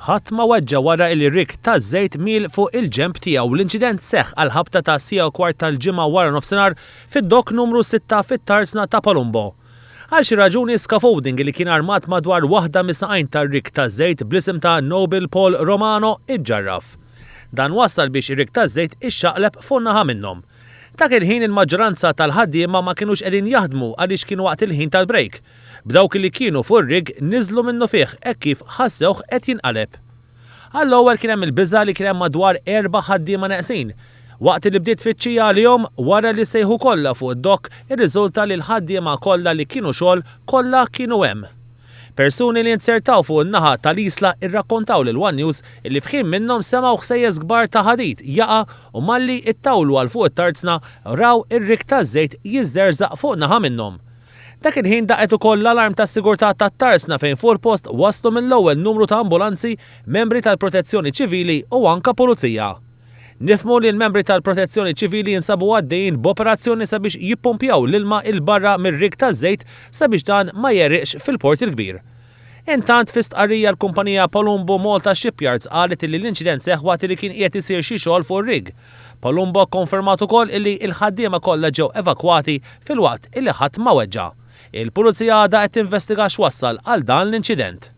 Ħadd ma weġġa' wara li rig taż-żejt miel fuq il-ġenb tiegħu. L-inċident seħħ għall-ħabta ta' siegħa u kwart tal-Ġimgħa waranofsinhar fid-Dock Numru Sitta fit-Tarzna ta' Palumbo. Għal xi raġuni scaffolding li kien armat madwar waħda mis-saqajn tar-rig taż-żejt bl-isem ta' Noble Paul Romano iġġarraf. Dan wassal biex ir-rig taż-żejt ixxaqleb fuq naħa minnhom. Dak il-ħin il-maġġoranza tal-ħaddiema ma kinux qegħdin jaħdmu għaliex kienu waqt il-ħin tal-break. B'dawk li kienu fuq ir-rig niżlu minnufih hekk kif ħassewh qed jinqaleb. Għall-ewwel kien hemm il-biża' li kien hemm madwar erba' ħaddiema neqsin. Waqt li bdiet tfittxija għalihom, wara li sejħu kollha fuq id-dock, irriżulta li l-ħaddiema kollha li kienu xogħol kollha kienu hemm. Persuni li inzertaw fuq in-naħa tal-Isla rrakkontaw lil one News illi f'ħin minnhom semgħu ħsejjes kbar ta' ħadid jaqa' u malli ittawlu għal fuq it-tarzna raw ir-rig taż-żejt jiżżerżaq fuq naħa minnhom. Dak il-ħin daqqet ukoll l-alarm tas-sigurtà tat-tarzna fejn fuq il-post waslu mill-ewwel numru ta' ambulanzi, membri tal-Protezzjoni Ċivili u anka Pulizija. Nifhmu li l-membri tal-Protezzjoni Ċivili jinsabu għaddejjin b'operazzjoni sabiex jippumpjaw l-ilma 'il barra mir-rig taż-żejt sabiex dan ma jegħriqx fil-Port il-Kbir. Intant, fi stqarrija l-kumpanija Palumbo Malta Shipyards qalet illi l-inċident seħħ waqt li kien qiegħed isir xi xogħol fuq ir-rig. Palumbo kkonfermat ukoll illi l-ħaddiema kollha ġew evakwati filwaqt illi ħadd ma weġġa'. Il-Pulizija għadha qed tinvestiga x'wassal għal dan l-inċident.